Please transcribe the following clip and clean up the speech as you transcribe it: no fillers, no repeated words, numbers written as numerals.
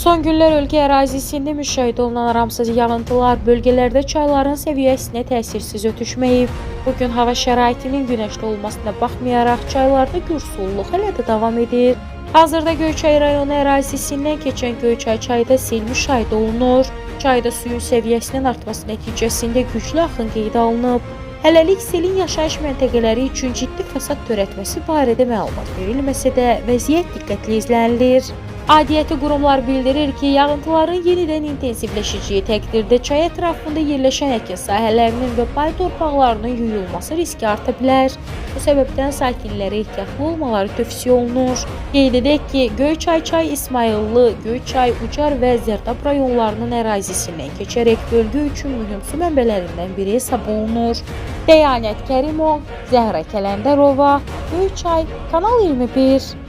Son günlər ölkə ərazisində müşahidə olunan aramsız yağıntılar bölgələrdə çayların səviyyəsinə təsirsiz ötüşməyib. Bu gün hava şəraitinin günəşli olmasına baxmayaraq çaylarda gürsulluq hələ də davam edir. Hazırda Göyçay rayonu ərazisindən keçən Göyçay çayda sel müşahidə olunur. Çayda suyun səviyyəsinin artması nəticəsində güclü axın qeydə alınıb. Hələlik selin yaşayış məntəqələri üçün ciddi fəsad törətməsi barədə məlumat verilməsə də vəziyyət diqqətli izlənilir. Aidiyyəti qurumlar bildirir ki, yağıntıların yenidən intensivləşəcəyi təqdirdə çay ətrafında yerləşən əkin sahələrinin və pay torpaqlarının yuyulması riski arta bilər. Bu səbəbdən sakinlərə ehtiyatlı olmaları tövsiyə olunur. Qeyd edək ki, Göyçay çay İsmayıllı, Göyçay, Ucar və Zərdab rayonlarının ərazisindən keçərək bölgə üçün mühüm su mənbələrindən biri hesab olunur. Dəyanət Kərimov, Zəhra Kələndərova, Göyçay, Kanal 21.